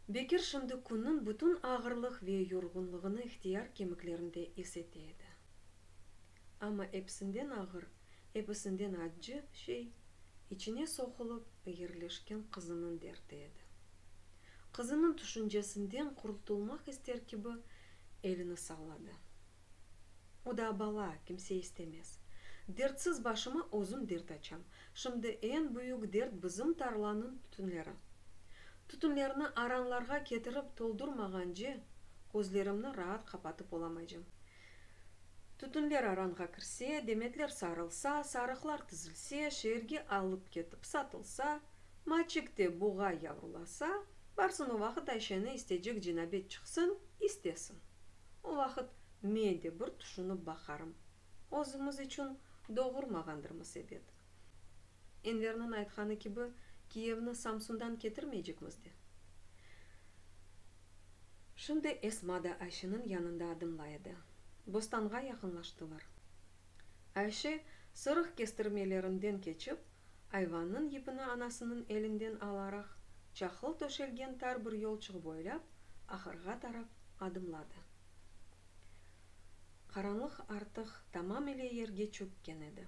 Bekir şimdi künniñ bütün ağırlıq ve yorğunlığını ihtiyar kemiklerinde is ete edi. Amma episinden ağır, episinden accı şey, içine soqulıp yerleşken qızınıñ derti edi. Qızınıñ tüşüncesinden qurtulmaq ister kibi, elini salladı. O daa bala, kimse istemez. Dertsiz başıma özüm dert açam. Şimdi eñ büyük dert bizim tarlanıñ tütünleri. Tütünlerni aranlarğa ketirip toldurmağance, közlerimni raat qapatıp olamaycam. Tütünler aranğa kirse, demetler sarılsa, sarıqlar tizilse, şeerge alıp ketip satılsa, maçik te buğa yavrulasa, barsın o vaqıt Ayşeni istecek cinabet çıqsın, istesin. O vaqıt men de bir tüşünip baqarım. Özümiz içün doğurmağandırmız ebet. Enverniñ aytqanı kibi, kiyevni Samsundan ketirmeycekmiz de. Şimdi Esma da Ayşeniñ yanında adımlay edi. Bostanğa yaqınlaştılar. Ayşe sırıq kestirmelerinden keçip, ayvannıñ yipini anasınıñ elinden alaraq, çaqıl töşelgen tar bir yolçıq boylap, ahırğa taraf adımladı. Qaranlıq artıq tamam ile yerge çökken edi.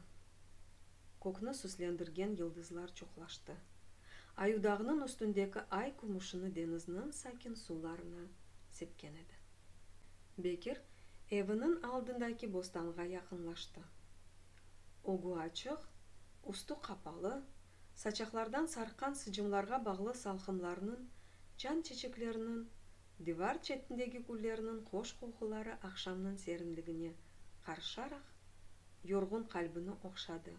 Kökni süslendirgen yıldızlar çoqlaştı. Ayudağnıñ üstündeki ay kümüşini deñizniñ sakin suvlarına sepken edi. Bekir eviniñ aldındaki bostanğa yaqınlaştı. Ögü açıq, üstü qapalı, saçaqlardan sarqqan sıcımlarğa bağlı salqımlarnıñ, çan çeçekleriniñ, divar çetindeki güllerniñ hoş qoquları aqşamnıñ serinligine qarışaraq, yorğun qalbini ohşadı.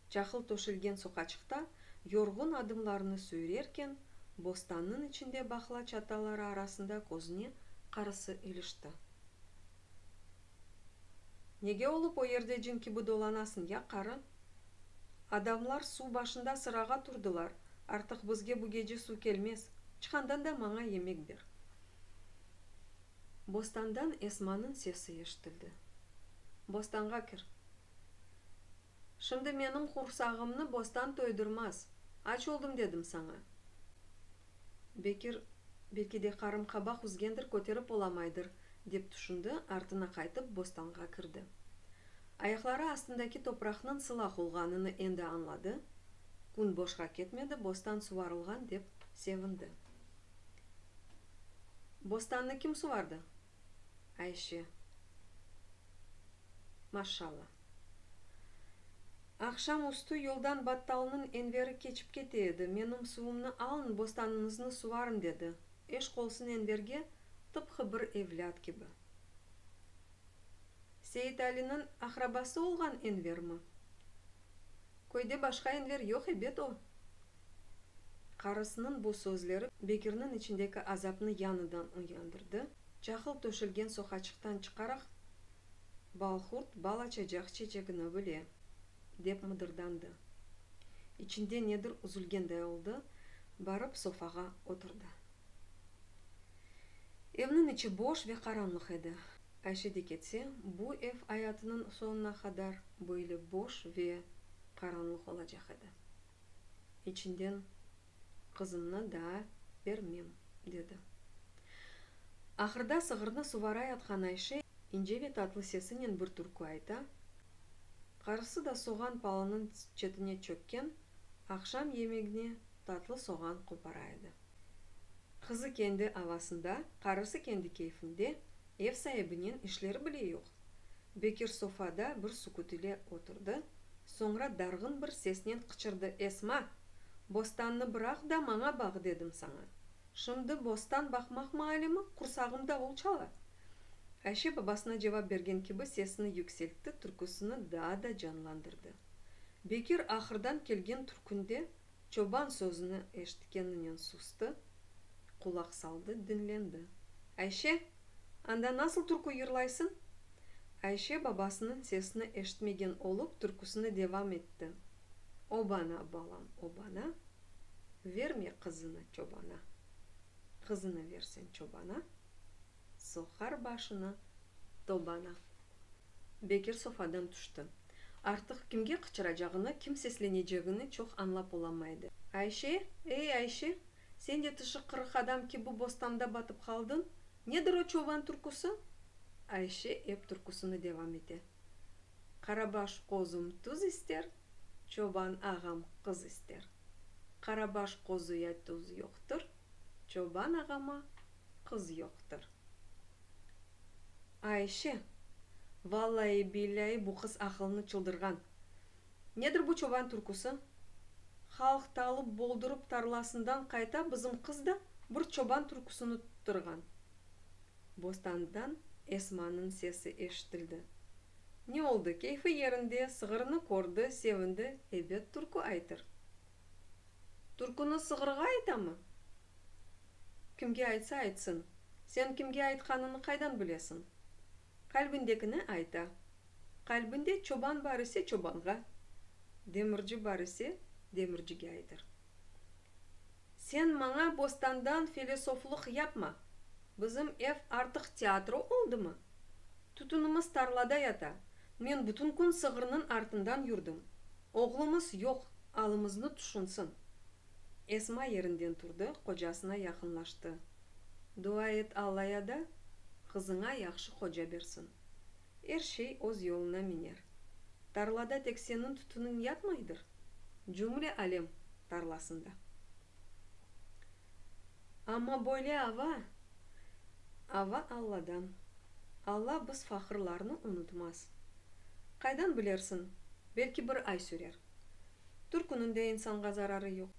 Çaqıl töşelgen soqaçıqta yorğun adımlarını süyrerken, bostannıñ içinde baqla çatalları arasında közüne qarısı ilişti. Nege olıp o yerde cin kibi dolanasıñ, ya, qarı? Adamlar suv başında sırağa turdılar, artıq bizge bu gece suv kelmez, çıqandan da maña yemek ber. Bostandan Esmanıñ sesi eşitildi. Bostanğa kir. Şimdi menim qursağımnı bostan toydurmaz. Aç oldım dedim saña. Bekir, belki de qarım qabaq üzgendir, köterip olamaydır, dep tüşündi, artına qaytıp bostanğa kirdi. Ayaqları astındaki topraqnıñ sılaq olğanını endi añladı, kün boşqa ketmedi, bostan suvarılğan dep sevindi. Bostannı kim suvardı? Ayşe. Maşşalla. Aqşam üstü yoldan battalnıñ Enveri keçip kete edi, menim suvumnı alıñ, bostanıñıznı suvarıñ dedi. Eşq olsun Enverge, tıpqı bir evlât kibi. Seit-Aliniñ aqrabası olğan Envermi? Köyde başqa Enver yoq ebet o. Qarısınıñ bu sözleri Bekirniñ içindeki azapnı yañıdan uyandırdı, çaqıl töşelgen soqaçıqtan çıqaraq, Balhurt bal açacaq çeçegini bile, dep mıdırdandı. İçinde nedir üzülgenday oldı, barıp sofağa oturdı. Evniñ içi boş ve qaranlıq edi. Ayşe de ketse, bu ev ayatınıñ soñuna qadar böyle boş ve qaranlıq olacaq edi. İçinden, Qızımnı daa bermem, dedi. Ahırda sığırnı suvarayatqan Ayşe ince ve tatlı sesinen bir türkü ayta, qarısı da soğan palınıñ çetine çökken, aqşam yemegine tatlı soğan qopara edi. Qızı kendi avasında, qarısı kendi keyfinde, ev saibinen işleri bile yoq. Bekir sofada bir suküt ile oturdı, soñra darğın bir sesnen qıçırdı, Esma! Bostannı bıraq da maña baq dedim saña. Şimdi bostan baqmaq maalimi, qursağım davul çala. Ayşe babasına cevap bergen kibi sesini yükseltti, türküsini daa da canlandırdı. Bekir ahırdan kelgen türkünde Çoban sözüni eşitkeninen sustı, qulaq saldı, diñlendi. Ayşe, anda nasıl türkü yırlaysıñ? Ayşe babasınıñ sesini eşitmegen olıp türküsini devam etti, Obana, balam, obana, verme qızını çobana. Qızını verseñ çobana, soqar başını tobana. Bekir sofadan tüşti. Artıq kimge qıçıracağını, kim seslenecegini çoq añlap olamaydı. Ayşe, ey, Ayşe! Sen de tişi qırıq adam kibi bostanda batıp qaldıñ. Nedir o çoban türküsi? Ayşe ep türküsini devam ete. Qarabaş qozum tuz ister, çoban ağam qız ister. Qarabaş qozuya tuz yoqtır, çoban ağama qız yoqtır. Ayşe, Vallai-billâi bu qız aqılnı çıldırğan. Nedir bu çoban türküsi? Halq talıp boldurıp tarlasından qayta bizim qız da bir çoban türküsini tuttırğan. Bostandan Esmanıñ sesi eşitildi. Ne oldı, keyfi yerinde, sığırını kördi, sevindi, ebet türkü aytır. Türküni sığırğa aytamı? Kimge aytsa aytsın, sen kimge aytqanını qaydan bilesiñ? Qalbindekini ayta. Qalbinde çoban bar ise çobanğa, demirci bar ise demircige aytır. Sen maña bostandan felesoflıq yapma! Bizim ev artıq teatro oldımı? Tütünimiz tarlada yata, men bütün kün sığırnıñ artından yürdim. Oğlumız yoq, alımıznı tüşünsin. Esma yerinden turdı, qocasına yaqınlaştı. Dua et Allaya da, qızıña yahşı qoca bersin. Er şey öz yoluna miner. Tarlada tek seniñ tütüniñ yatmaydır? Cümle alem tarlasında. Amma böyle ava, ava Alladan. Alla biz faqırlarnı unutmaz. Qaydan bilersiñ, belki bir ay sürer. Türküniñ de insanğa zararı yoq.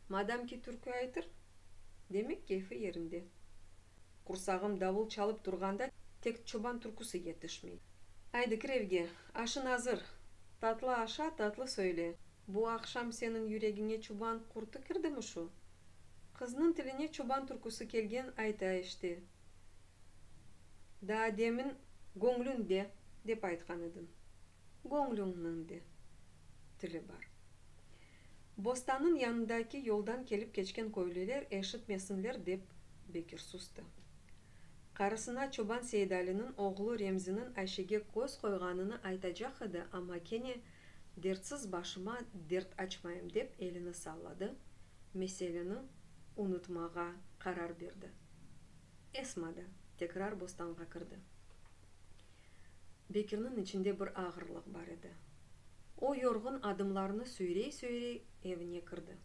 Madamki türkü aytır, demek keyfi yerinde. Qursağım davul çalıp turğanda tek çoban türküsi yetişmey. Aydı, kir evge, aşın azır. Tatlı aşa, tatlı söyle. Bu aqşam seniñ yüregiñe çoban qurtı kirdimi şu? Qıznıñ tiline çoban türküsi kelgen ayta işte. Daa demin göñlüñde dep aytqan ediñ. Göñlüñniñ de tili bar. Bostanıñ yanındaki yoldan kelip keçken köylüler eşitmesinler dep Bekir sustı. Qarısına çoban Seydaliniñ oğlu Remziniñ Ayşege köz qoyğanını aytacaq edi, amma kene dertsiz başıma dert açmayım dep elini salladı, meseleni unutmağa qarar berdi. Esma da tekrar bostanğa kirdi. Bekirniñ içinde bir ağırlıq bar edi. O yorğun adımlarını süyrey-süyrey evine kirdi.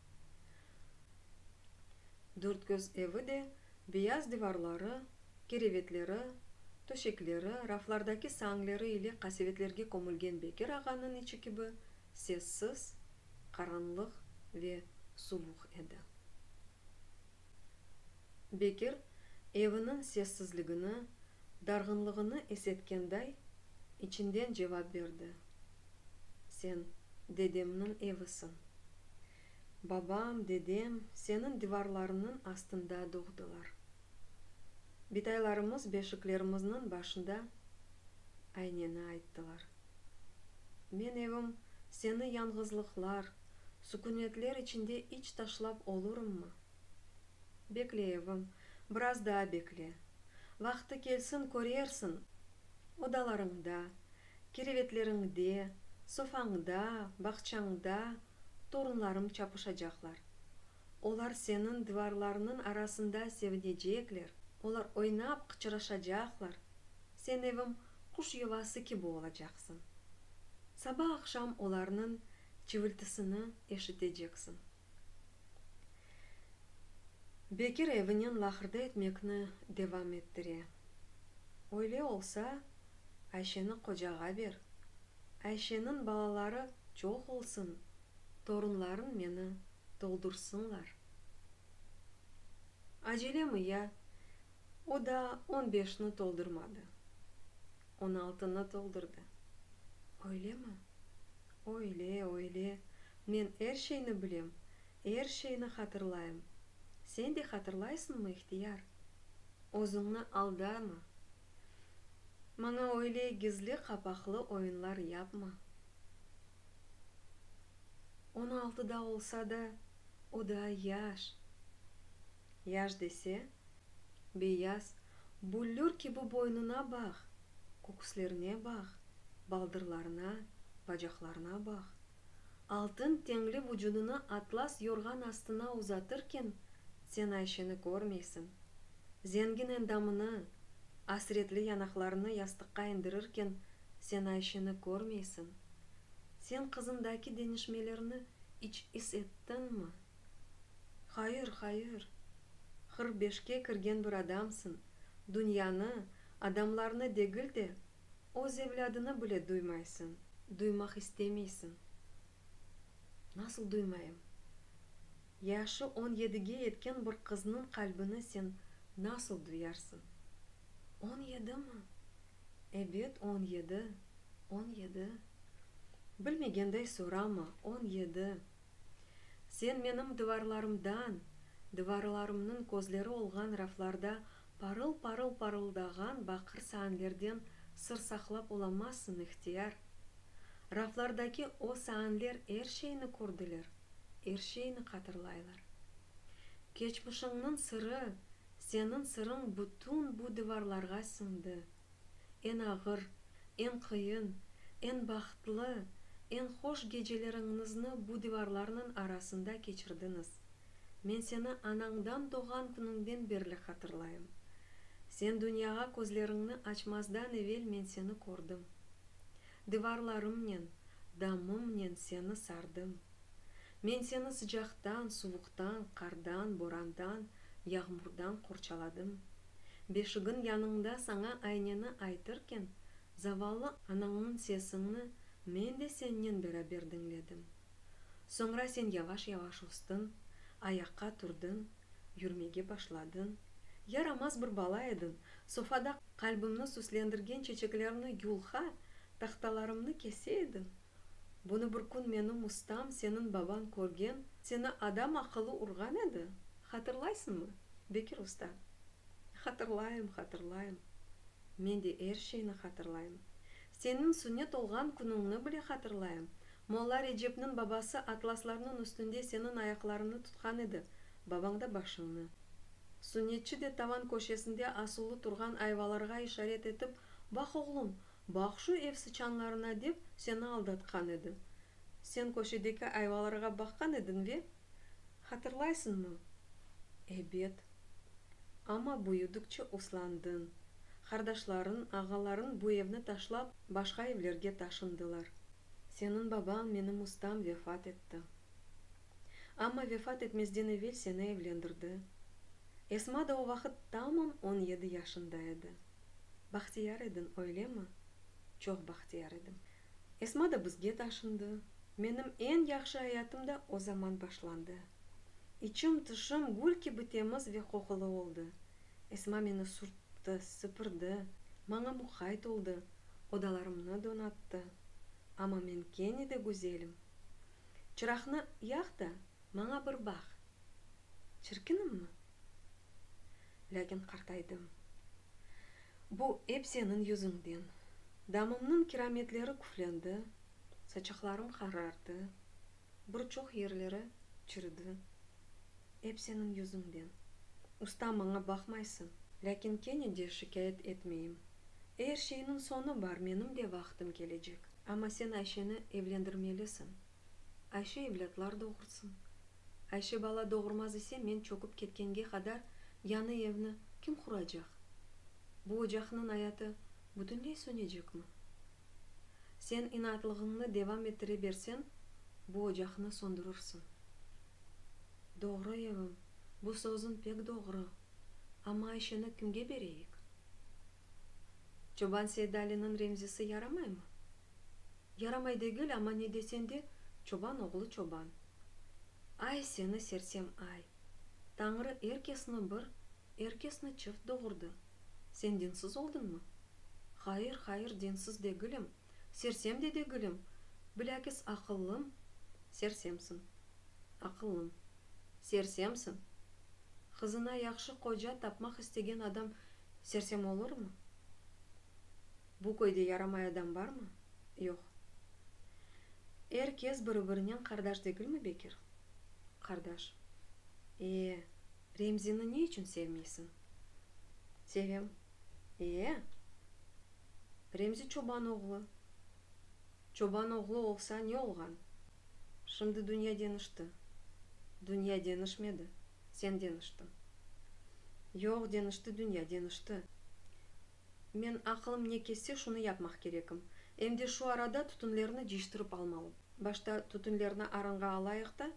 Dörtköz evi de beyaz divarları, kerevetleri, töşekleri, raflardaki saanleri ile qasevetlerge kömülgen Bekir ağanıñ içi kibi sessiz, qaranlıq ve suvuq edi. Bekir eviniñ sessizligini, darğınlığını esetkenday, içinden cevap berdi, Sen dedemniñ evisiñ. Babam, dedem seniñ divarlarıñnıñ astında doğdılar. Bitaylarımız beşiklerimizniñ başında ayneni ayttılar. Men evim, seni yañğızlıqlar, sükünetler içinde iç taşlap olurımmı? Bekle, evim, biraz daa bekle. Vaqtı kelsin, körersiñ, odalarıñda, kerevetleriñde, sofañda, bağçañda torunlarım çapışacaqlar. Olar seniñ divarlarnıñ arasında sevinecekler, olar oynap qıçırışacaqlar. Sen, evim, quş yuvası kibi olacaqsıñ. Saba-aqşam olarnıñ çiviltisini eşiteceksiñ. Bekir evinen laqırdı etmekni devam ettire. Öyle olsa, Ayşeni qocağa ber. Ayşeniñ balaları çoq olsun, torunlarıñ meni toldursınlar. Acelemi ya? O daa on beşni toldurmadı. On altını toldurdı. Öylemi? Öyle, öyle. Men er şeyni bilem, er şeyni hatırlayım. Sen de hatırlaysıñmı, ihtiyar? Özüñni aldama. Maña öyle gizli qapaqlı oyunlar yapma. On altıda olsa da, o daa yaş. Yaş dese, beyaz, büllür kibi boynuna baq, köküslerine baq, baldırlarına, bacaqlarına baq. Altın teñli vucudını atlas yorğan astına uzatırken. Sen Ayşeni körmeysiñ. Zengin endamını, asretli yanaqlarını yastıqqa endirirken, sen Ayşeni körmeysiñ. Sen qızındaki deñişmelerni iç is ettiñmi? Hayır, hayır! 45-ke kirgen bir adamsıñ, dünyanı, adamlarnı degil de, öz evlâdını bile duymaysıñ, duymaq istemeysiñ. Nasıl duymayım? Yaşı on yedige yetken bir qıznıñ qalbini sen nasıl duyarsıñ? On yedimi? Ebet, 17, 17. Bilmegenday sorama, 17. Sen menim dıvarlarımdan, dıvarlarımnıñ közleri olğan raflarda parıl-parıl parıldağan baqır saanlerden sır saqlap olamazsıñ, ihtiyar. Raflardaki o saanler er şeyni kördiler, er şeyni hatırlaylar. Keçmişiñniñ sırı, seniñ sırıñ bütün bu dıvarlarğa siñdi. Eñ ağır, eñ qıyın, eñ bahtlı, eñ hoş geceleriñizni bu divarlarnıñ arasında keçirdiñiz. Men seni anañdan doğğan künüñden berli hatırlayım. Sen dünyağa közleriñni açmazdan evel men seni kördim. Divarlarımnen, damımnen seni sardım. Men seni sıcaqtan, suvuqtan, qardan, borandan, yağmurdan qorçaladım. Beşigiñ yanıñda saña ayneni aytırken, zavallı anañnıñ sesiñni men de sennen beraber diñledim. Soñra sen yavaş-yavaş östiñ, ayaqqa turdıñ, yürmege başladıñ. Yaramaz bir bala ediñ, sofada qalbimni süslendirgen çeçeklerni yulqa, tahtalarımnı kese ediñ. Bunı bir kün menim ustam, seniñ babañ körgen, seni adam aqıllı urğan edi, hatırlaysıñmı, Bekir usta? Hatırlayım, hatırlayım. Men de er şeyni hatırlayım. Seniñ sünnet olğan künüñni bile hatırlayım. Molla Recepniñ babası atlaslarnıñ üstünde seniñ ayaqlarıñnı tutqan edi, babañ da başıñnı. Sünnetçi de tavan köşesinde asılı turğan ayvalarğa işaret etip, Baq, oğlum, Baq şu ev sıçanlarına dep, seni aldatqan edi. Sen köşedeki ayvalarğa baqqan ediñ ve? Hatırlaysıñmı? Ebet. Amma büyüdikçe uslandıñ. Qardaşlarıñ, ağalarıñ bu evni taşlap, başqa evlerge taşındılar. Seniñ babañ, menim ustam, vefat etti. Amma vefat etmezden evel seni evlendirdi. Esma da o vaqıt tamam 17 yaşında edi. Bahtiyar ediñ, öylemi? Çoq bahtiyar edim. Esma da bizge taşındı. Menim eñ yahşı ayatım da o zaman başlandı. İçim, tışım gül kibi temiz ve qoqulı oldı. Esma meni sürtti, sıpırdı, maña muqayt oldı, odalarımnı donattı. Amma men kene de güzelim. Çıraqnı yaq da, maña bir baq. Çirkinimmi? Lâkin qartaydım. Bu ep seniñ yüzüñden. Damımnıñ kirametleri küflendi, saçaqlarım qarardı, bir çoq yerleri çürüdi. Ep seniñ yüzüñden. Usta, maña baqmaysıñ. Lâkin kene de şikâyet etmeyim. Er şeyniñ soñu bar, menim de vaqtım kelecek. Amma sen Ayşeni evlendirmelisiñ. Ayşe evlâtlar doğursın. Ayşe bala doğurmaz ise, men çöküp ketkenge qadar yañı evni kim quracaq? Bu ocaqnıñ ayatı bütünley sönecekmi? Sen inatlığıñnı devam ettire berseñ, bu ocaqnı söndürürsıñ. Doğru, evim, bu sözüñ pek doğru, amma Ayşeni kimge bereyik? Çoban Seydaliniñ Remzisi yaramaymı? Yaramay degil, amma ne deseñ de, çoban oğlu çoban. Ay, seni sersem, ay! Tañrı er kesni bir, er kesni çift doğurdı. Sen dinsiz oldıñmı? Hayır, hayır, dinsiz degilim, sersem de degilim, bilakis aqıllım. Sersemsiñ. Aqıllım. Sersemsiñ. Qızına yahşı qoca tapmaq istegen adam sersem olurmı? Bu köyde yaramay adam barmı? Yoq. Er kes biri-birinen qardaş degilmi, Bekir? Qardaş. E, Remzini ne içün sevmeysiñ? Sevem. E? Remzi çoban oğlu. Çoban oğlu olsa ne olğan? Şimdi dünya deñişti. Dünya deñişmedi. Sen deñiştiñ. Yoq, deñişti dünya, deñişti. Men aqılım ne kesse, şunı yapmaq kerekim. Em de şu arada tütünlerni cıyıştırıp almalım. Başta tütünlerni aranğa alayıq da,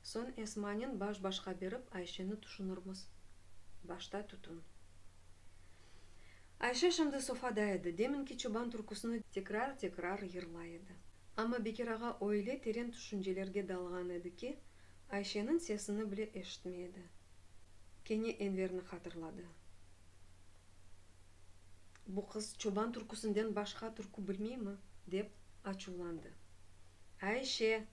soñ Esmanen baş-başqa berip Ayşeni tüşünirmiz. Başta tütün. Ayşe şimdi sofada edi, deminki çoban türküsini tekrar-tekrar yırlay edi. Amma Bekir ağa öyle teren tüşüncelerge dalğan edi ki, Ayşeniñ sesini bile eşitmey edi. Kene Enverni hatırladı. Bu qız çoban türküsinden başqa türkü bilmeymi? dep açuvlandı. Ayşe!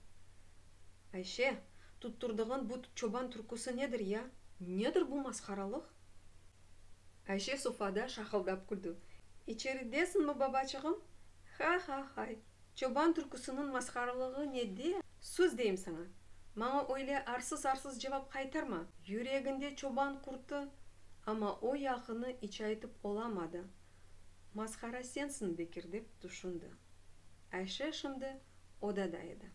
Ayşe, tutturdığın bu çoban türküsi nedir ya? Nedir bu masharalıq? Ayşe sofada şahıldap küldi. İçeridesiñmi, babaçığım? Ha-ha-hay! Çoban türküsiniñ masharalığı nede? Sus deyim saña! Maña öyle arsız-arsız cevap qaytarma! Yüreginde çoban qurtı, amma o yaqını iç aytıp olamadı. Mashara sensiñ, Bekir, dep tüşündi. Ayşe şimdi odada edi.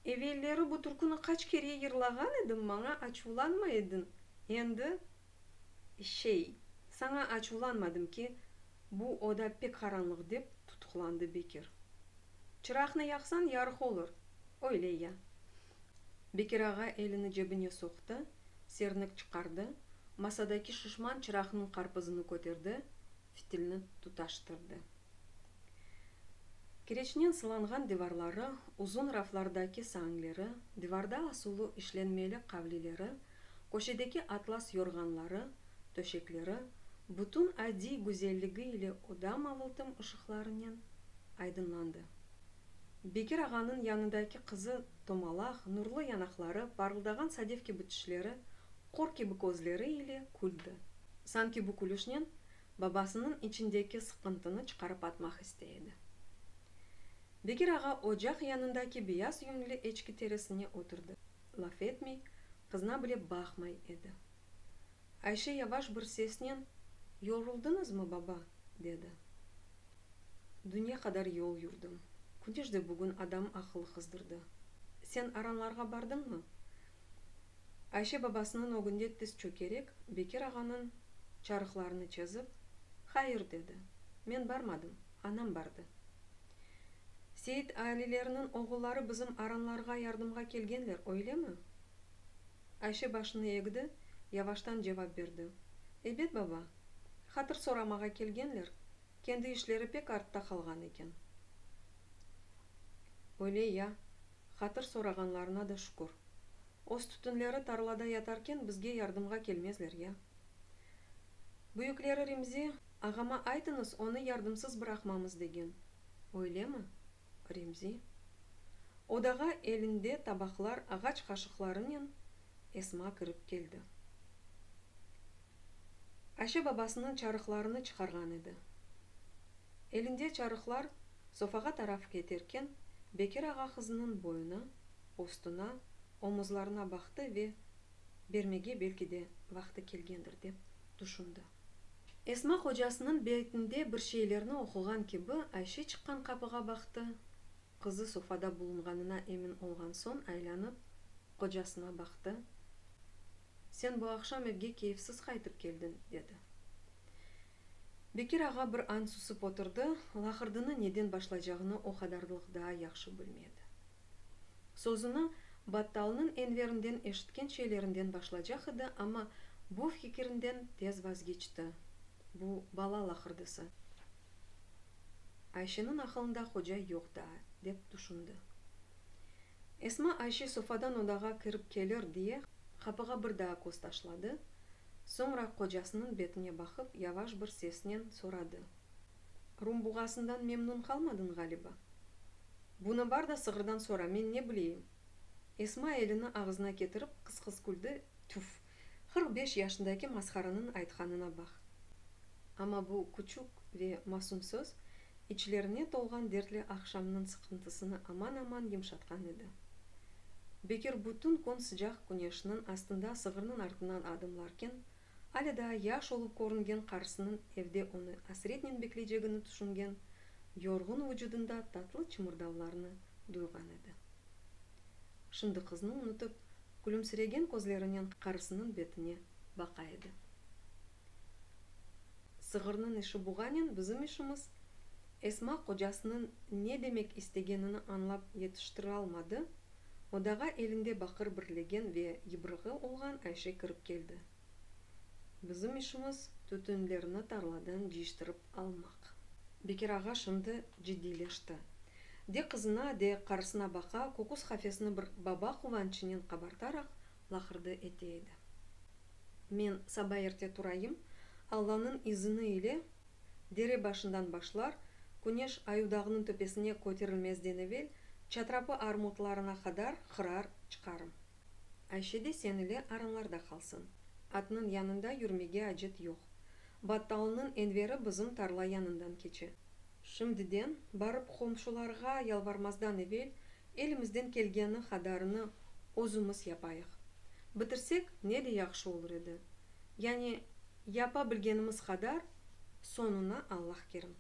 Evelleri bu türküni qaç kere yırlağan edim, maña açuvlanmay ediñ, endi, şey, saña açuvlanmadım ki, bu oda pek qaranlıq, dep tutuqlandı Bekir. Çıraqnı yaqsañ, yarıq olur, öyle ya. Bekir ağa elini cebine soqtı, sernik çıqardı, masadaki şişman çıraqnıñ qarpızını köterdi, fitilni tutaştırdı. Kireçnen sılanğan divarları, uzun raflardaki saanleri, divarda asuvlı işlenmeli qavlileri, köşedeki atlas yorğanları, töşekleri, bütün adiy güzelligi ile oda mavıltım ışıqlarınen aydınlandı. Bekir ağanıñ yanındaki qızı tomalaq, nurlı yanaqları, parıldağan sadef kibi tişleri, qor kibi közleri ile küldi. Sanki bu külüşnen babasınıñ içindeki sıqıntını çıqarıp atmaq istey edi. Bekir ağa ocaq yanındaki beyaz yünlü eçki terisine oturdı. Laf etmey, qızına bile baqmay edi. Ayşe yavaş bir sesnen, Yoruldıñızmı, baba? dedi. Dünya qadar yol yurdim. Küneş de bugün adam aqılı qızdırdı. Sen aranlarğa bardıñmı? Ayşe babasınıñ ögünde tiz çökerek, Bekir ağanıñ çarıqlarını çezip, Hayır, dedi. Men barmadım, anam bardı. Seit Alilerniñ oğulları bizim aranlarğa yardımğa kelgenler, öylemi? Ayşe başını egdi, yavaştan cevap berdi, Ebet, baba. Hatır soramağa kelgenler, kendi işleri pek artta qalğan eken. Öyle ya, hatır sorağanlarına da şükür. Öz tütünleri tarlada yatarken bizge yardımğa kelmezler ya. Büyükleri Remzi, ağama aytıñız, onı yardımsız bıraqmamız degen. Öylemi? Remzi. Odağa elinde tabaqlar, ağaç qaşıqlarınen Esma kirip keldi. Ayşe babasınıñ çarıqlarını çıqarğan edi. Elinde çarıqlar sofağa taraf keterken, Bekir ağa qızınıñ boyuna, postuna, omuzlarına baqtı ve bermege belki de vaqtı kelgendir dep tüşündi. Esma qocasınıñ betinde bir şeylerni oquğan kibi Ayşe çıqqan qapığa baqtı, qızı sofada bulunğanına emin olğan soñ aylanıp, qocasına baqtı, Sen bu aqşam evge keyfsiz qaytıp keldiñ, dedi. Bekir ağa bir an susıp oturdı, laqırdını neden başlaycağını o qadarlıq daa yahşı bilmedi. Sözüni Battalnıñ Enverinden eşitken şeylerinden başlaycaq edi, amma bu fikirinden tez vazgeçti. Bu bala laqırdısı. Ayşeniñ aqılında hoca yoq daa, dep tüşündi. Esma Ayşe sofadan odağa kirip kelir diye qapığa bir daa köz taşladı, soñra qocasınıñ betine baqıp yavaş bir sesnen soradı, Rum buğasından memnun qalmadıñ ğaliba? Bunı bar da sığırdan sora, men ne bileyim? Esma elini ağızına ketirip qız-qız küldi, Tüf, 45 yaşındaki masharanıñ aytqanına baq! Amma bu küçük ve masum söz içlerine tolğan dertli aqşamnıñ sıqıntısını aman-aman yımşatqan edi. Bekir bütün kün sıcaq küneşniñ astında sığırnıñ artından adımlarken, alâ daa yaş olıp körüngen qarısınıñ evde onı asretnen bekleycegini tüşüngen yorğun vucudında tatlı çımırdavlarnı duyğan edi. Şimdi qıznı unutıp. Külümsiregen közlerinen qarısınıñ betine baqa edi. Sığırnıñ işi buğanen bizim işimiz, Esma qocasınıñ ne demek istegenini añlap yetiştiralmadı, odağa elinde baqır bir legen ve yıbrığı olğan Ayşe kirip keldi. Bizim işimiz tütünlerni tarladan cıyıştırıp almaq. Bekir ağa şimdi ciddiyleşti. De qızına, de qarısına baqa, köküs qafesini bir baba quvançınen qabartaraq laqırdı ete edi. Men saba erte turayım, Allanıñ izini ile dere başından başlar, küneş Ayudağnıñ töpesine köterilmezden evel Çatrapı armutlarına qadar qırar çıqarım. Ayşe de sen ile aranlarda qalsın. Atnıñ yanında yürmege acet yoq. Battalnıñ Enveri bizim tarla yanından keçe. Şimdiden, barıp qomşularğa yalvarmazdan evel, elimizden kelgeni qadarını özümiz yapayıq. Bitirsek, ne de yahşı olur edi. Yani, yapa bilgenimiz qadar, soñuna Allah kerim.